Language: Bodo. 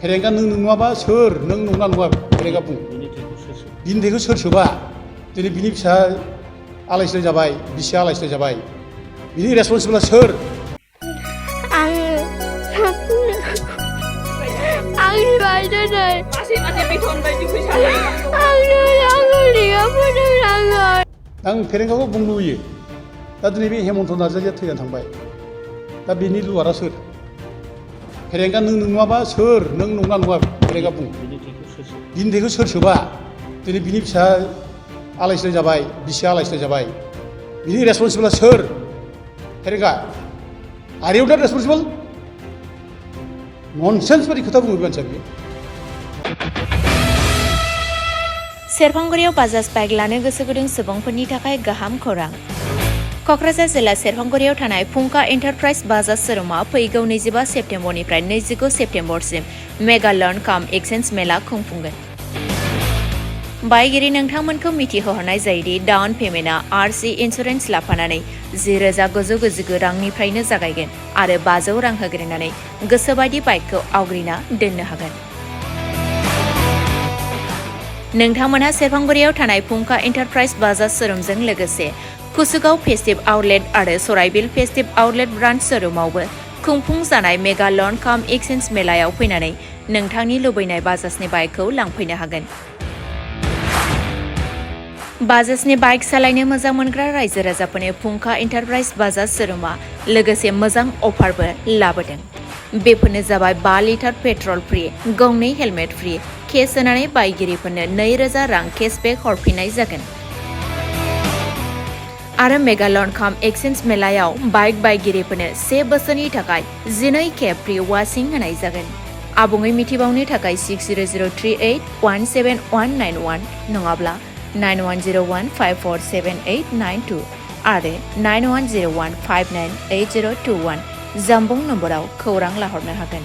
फेरेंगा नों नङाबा सोर नों नंना नङा फेरेंगा बुं बिनि थैखौ सोर सोबा दिनै बिनि फिसा आलाय सिलाय जाबाय बिसिया आलाय सिलाय जाबाय बिनि रेसपन्सिबोला सोर आंनि बायदोनै मासे बेथन बायदि फैसा आं फेरेंगाखौ बुंनो लुबैयो दा दिनै बे हेमन्त नार्जारिया थैनानै थांबाय दा बिनि लुवारा सोर फेरेंगा नों नङाबा सोर नों नंना नङा फेरेंगा बुं बिनि थैखौ सोर सोबा दिनै बिनि फिसा आलाय सिलाय जाबाय बिसिया आलाय सिलाय जाबाय बिनि रेसपन्सिबोला सोर फेरेंगा आर इउ नट रेसपन्सिबल ननसेन्स बायदि खोथा बुङो बे मानसिया बियो सेरफांगुरियाव बाजाज बाइक लानो गोसो गुदुं सुबुंफोरनि थाखाय गाहाम खौरां क'क्राझार जिल्ला सेरफांगुरियाव थानाय फुंखा एन्टारप्राइज बाजाज शोरुमा फैगौ 25 सेप्तेम्बरनिफ्राय 29 सेप्तेम्बरसिम मेगा लर्न काम एक्सचेन्ज मेला खुंफुंगोन बायगिरि नोंथांमोनखौ मिथिहोहरनाय जायोदि डाउन पेमेन्टआ आरसि इन्सुरेन्स लाफानानै 10,999 रांनिफ्रायनो जागायगोन आरो 500 रां होग्रोनानै गोसोबायदि बाइकखौ आवग्रिना दोननो हागोन नोंथांमोनहा सेरफांगुरियाव थानाय फुंखा एन्टारप्राइज बाजाज शोरुमजों लोगोसे कुसुगाव फेस्टिभ आउटलेट आरो सराइबिल फेस्टिभ आउटलेट ब्रान्च शोरुमावबो खुंफुंजानाय मेगा लर्न काम एक्सचेन्ज मेलायाव फैनानै नोंथांनि लुबैनाय बाजाजनि बाइकखौ लांफैनो हागोन बाजाजनि बाइक सालायनो मोजां मोनग्रा रायजो राजाफोरनि फुंखा एन्टारप्राइज बाजाज शोरुमा लोगोसे मोजां अफारबो लाबोदों बेफोरनो जाबाय 5 लिटार पेट्रल फ्रि गंनै हेलमेट फ्रि केस होनानै बायगिरिफोरनो 2,000 रां केसबेक हरफिननाय जागोन आरो मेगा लर्न काम एक्सचेन्ज मेलायाव बाइक बायगिरिफोरनो 1 बोसोरनि थाखाय 12 खेब फ्रि वाशिं होनाय जागोन आबुङै मिथिबावनो थाखाय 6003817191 नङाब्ला 9101547892 आरो 9101598021 जानबुं नम्बराव खौरां लाहरनो हागोन